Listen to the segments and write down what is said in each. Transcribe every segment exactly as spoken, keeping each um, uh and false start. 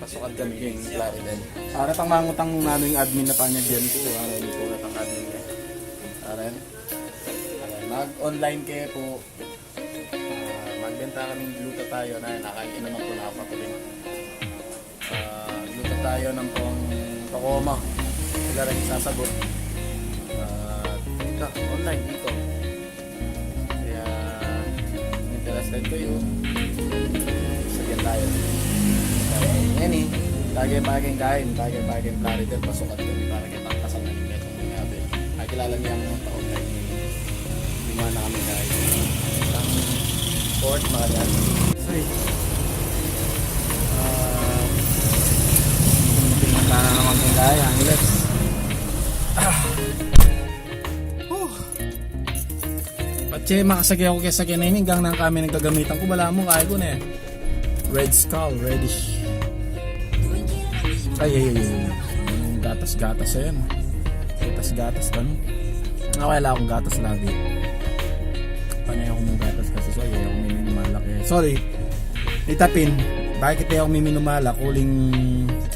Pasok kami king Plaridel. Ara, tang mangutang nanu ing admin na panyadian ku. Ara, ini ku na tang admin na. Ara, mag-online ke pu. Ah, magbenta kaming glutathione. Nakain naman pu na ako patuloy. Ah, glutathione ampong Tacoma. Sila rin sasagot. Ah, ito, online dito. Kaya, kung interested kayo, sabihan tayo. Yan eh, bagay-bagay kain, bagay-bagay Plaridel, pasukat kami para kita kasanay. Itong mga abi, nakilala niya ang mga taon na yun. Lima na kami, guys. Ang Fort Maria. Sorry. Ah, tingnan na naman kung kaya, Angeles. Ah. Whew. Patse, makasagi aku kesa keni, ing gang nang kami nagagamitan ku, balamu, kaya ku ne. Red Skull, reddish. Ay, ay, ay, ay. Gatas-gatas yan. Gatas-gatas kami. Nga wala akong gatas lagi. Panay akong gatas kasi, so, ay, ay, ako may minumalak eh. Sorry. Itapin, bakit ayaw miminumalak? Uling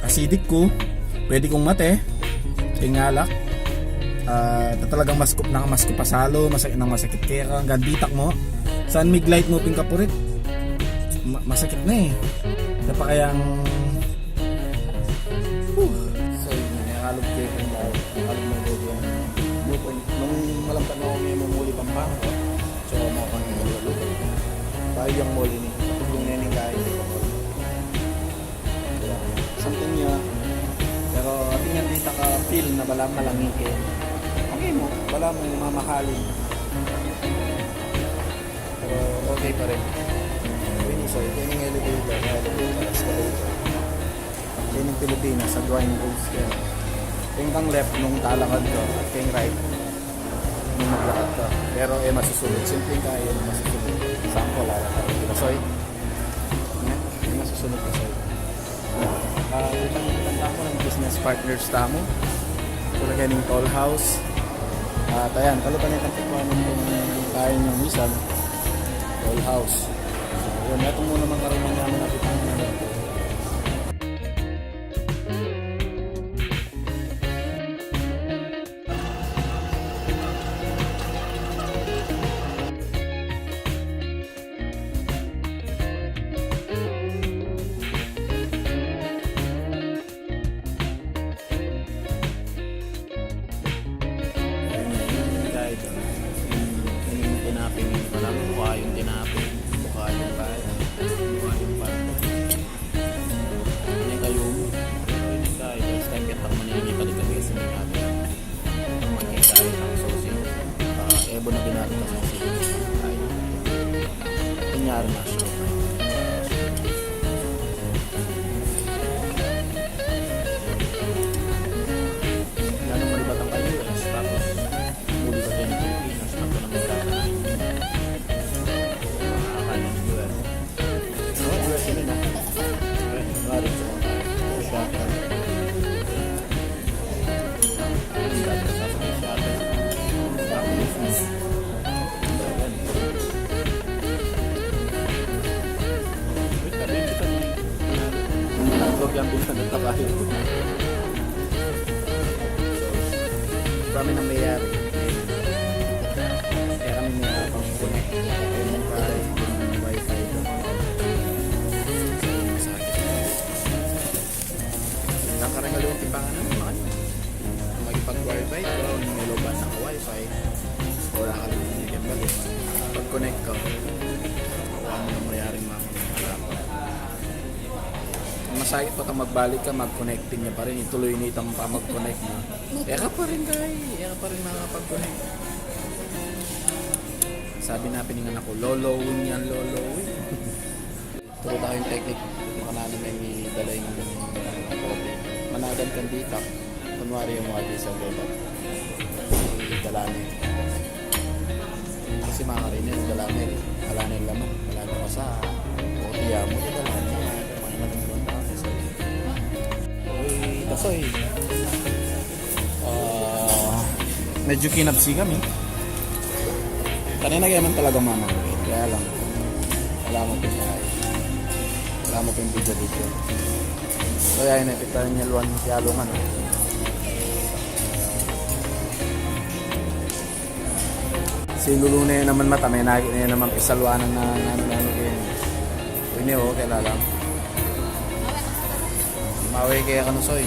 acidic ku, pwede kung mate, pingalak. Ah, ta talagang maskup na, maskup pasalo, masakit na, masakit kaya ka, hanggang ditak mo. Saan mig light mo ping kapurit? Ma- masakit na eh. Napakayang Huh. So, yun, nakalog kayo kung nakalog na doon. Nung, nung malampan ako ngayon mamuli Pampanga, so, ako mga pang niluluto. Bayo yung muli ni, kapag yung neneng kain, di ba? Something new. Pero, atin nga dito ka feel na bala malangi kayo. Okay mo, bala mo mamahalin. Pero okay pa rin. Yun, so, ito yung elevator, elevator, escalator. Yan yung Pilipinas, sa Dwight Rose yan. Yung kang left nung talakad ka, at yung right nung maglakad ka. Pero eh, masusunod. Simpleng kaya yung masusunod. Sample, lalakad ka. Kasoy. Yan, yung masusunod, kasoy. Ah, itang, itang tamu ng business partners tamu. Tulad yan yung Toll House. At ayan, kalupa na itang tikman ng kung kain ng misan. Toll House. So, yun, itong muna mga kariman namin na kitang Guys, yung, yung tinaping, parang mukha yung tinaping, mukha yung bahay, mukha yung bahay. Ini kayo, ini kayo, first time kita manini, balik kami sa mga ate. Ang mga kita, ang sosi, ah, ebo na binarita sa sosi. Ay, nangyari na siya. Lalo malibat ang kayo, eh, tapos muli ba tayo ng Pilipinas, tapos na magkakaroon. Makakain ng U S. Ang U S yun na. Ay, wala rin sa mga kain. Sa shop. Ang dami sa mga shop. Tapos, ang dami. Wait, sabi ko sa mga, ang program din sa nagkakayo. Kami na mayari. Kaya kami mayari pang connect. Yung wifi ko. Sa akin. Nakarangal yung timbangan naman, mga ano. Makipag-wifi, pero may lobat na ka wifi. Wala ka lang yung balik. Pag-connect ka, kuha mo na mayaring mga Masakit pa ka magbalik ka, mag-connecting niya pa rin. Ituloy na itang pa mag-connect mo. Eka pa rin, kay. Eka pa rin makakapag-connect. Sabi na pin ning anak ko, "Lolowin yan, lolowin." Turo tayong technique. Makananu may ni dala yung kote. Managan kang ditak. Kunwari yung mga di sa beba. Dala niya. Kasi mga karina, yung dala niya, dala niya yung laman. Dala niya ka sa kote ya mo, di dala niya. Mga naman yung tao, eh, so. Uy, kasoy. Ah, medyo kinabsi kami. Kanina kaya man talaga, mama. Kaya lang, wala akong pagkain. Wala Tama pa ing video-video. Kaya yun, eh, pita niya luan, kaya luan, ano. Si Lulu na yun naman mata, may nagi na yun naman pisaluanan na, na, na, na, na, yun. Yun yun, okay, lalang. Mawe kaya ka na, Soy.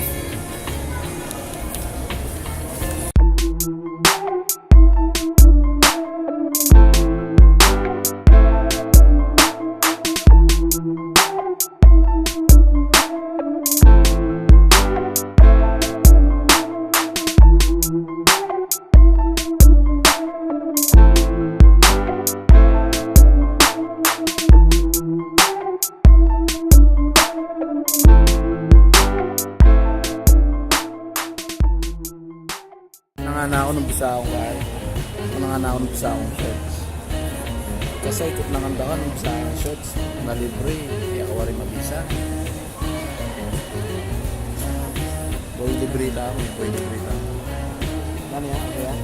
Nangana ku nung bisa akung kaya. Nangana ku nung bisa akung shorts. Kasi ikut na kanda ka nung bisa akung shorts. Na libre, iya ka wari mabisa. Boy libre ta, boy libre ta. Ano yan? Ano yan?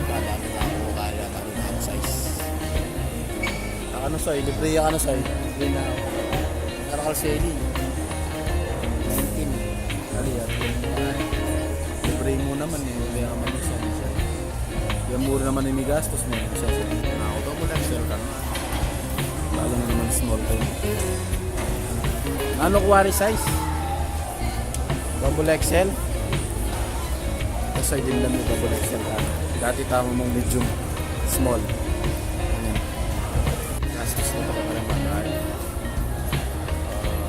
Kala nila ako kaya, kala nila ako size. Ano, Soy? Libre ka na, Soy? Libre na ako. Karakal Sally. Nineteen. Dali, at libre mu naman eh. Kaya ka man sa isa. Yan, mura naman yung gastos mo. Isa, isa. Ako, double X L ka na. Lalo na naman small time. Ano, kuwari size? Double X L. Kasi din lang yung double X L ka. Dati tama mong medium, small. Ayan. Gastos na talaga ng bagay.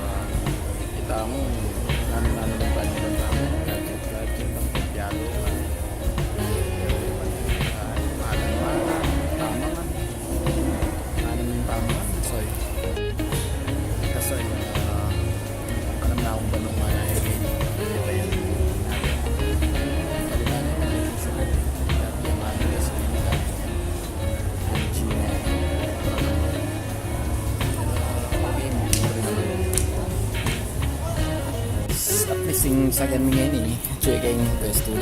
Ah, kita mo, nanu-nanu ng banyo ng tao. Gadget, gadget, ang pagpialo. Ay, mahal, mahal. Tama nga. Ano yung tama? Soy. Kasoy, ah, alam na akung banung mana ini. Di ba yan? Palitan na yung mga isip ko. Dati yung mga gasolina. Yung Gina. At least, yung sakyan mi ngeni, check yung pwestu.